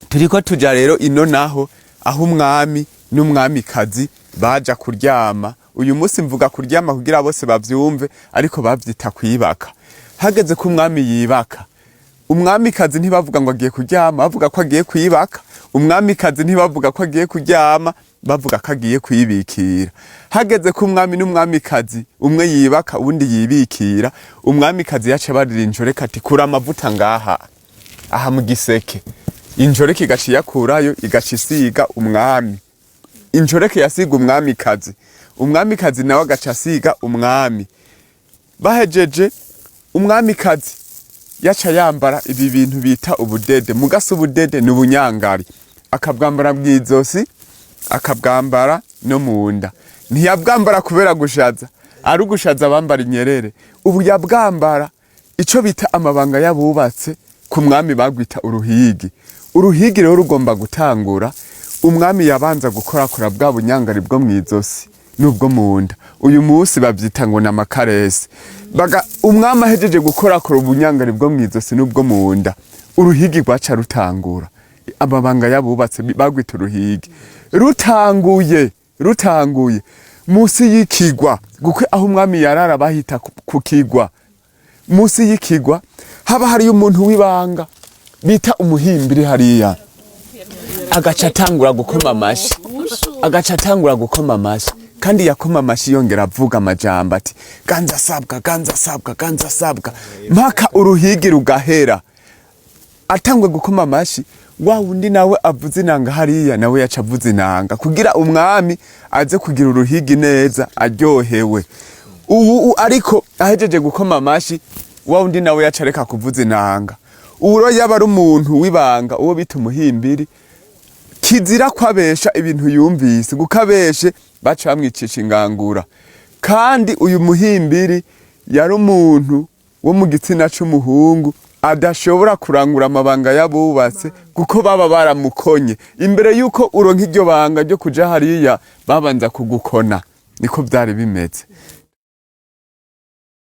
Turiko tuja rero ino naho aho umwami n'umwamikazi baja kuryama. Uyu munsi mvuga kuryama kugira bose bavyumve, ariko bavyita kwibaka. Hageze ko umwami yibaka, umwamikazi ntibavuga ngo agiye kuryama, bavuga ko agiye kwibaka. Umwamikazi ntibavuga ko agiye kuryama, bavuga ko agiye kwibikira. Hageze ko umwami n'umwamikazi umwe yibaka uwundi yibikira, umwamikazi yaca barira injoreka ati: "Kura amavuta ngaha aha mu giseke." Injoreke igaca iyakurayo, igaca isiga umwami. Injoreke yasiga umwamikazi, umwamikazi nawe agaca asiga umwami. Bahejeje, umwamikazi yaca yambara ibi bintu bita ubudede. Mugasa ubudede ni ubunyangari, akabwambara mw'izosi, akabwambara no mu nda. Ntiyabwambara kubera gushaza, ari ugushaza bambara inyerere. Ubu yabwambara ico bita amabanga y'abubatse ku mwami bagwita uruhigi. Uruhigi rero rugomba gutangura, umwami yabanza gukorakora bwa bunyangari bwo mw'izosi n'ubwo mu nda. Uyu munsi bavyita ngo ni amakaresi. Baga umwami ahejeje gukorakora ubunyangari bwo mw'izosi n'ubwo mu nda, uruhigi rwaca rutangura. Amabanga y'abubatse bagwita uruhigi. Rutanguye munsi y'ikigwa, kuko aho umwami yarara bahita ku kigwa. Munsi y'ikigwa haba hariyo umuntu w'ibanga bita umuhimbiri hariya, agaca atangura gukoma amashi, agaca atangura gukoma amashi. Kandi yakoma amashi yongera avuga amajambo ati: "Ganza sabwa, ganza sabwa, ganza sabwa," mpaka uruhigi rugahera. Atangwe gukoma amashi, wa wundi nawe avuza inanga hariya, nawe yaca avuza inanga kugira umwami aze kugira uruhigi neza aryohewe. Ubu ariko ahejeje gukoma amashi, wa wundi nawe yaca areka kuvuza inanga. Ubu rero yaba ari umuntu w'ibanga, uwo bita umuhimbiri, kizira kwabesha ibintu yumvise, kuko abeshe baca bamwicisha ingangura. Kandi uyu muhimbiri yari umuntu wo mu gitsina c'umuhungu adashobora kurangura amabanga y'abubatse, kuko baba baramukonye. Imbere y'uko uronka iryo banga ryo kuja hariya, babanza kugukona. Niko vyari bimeze.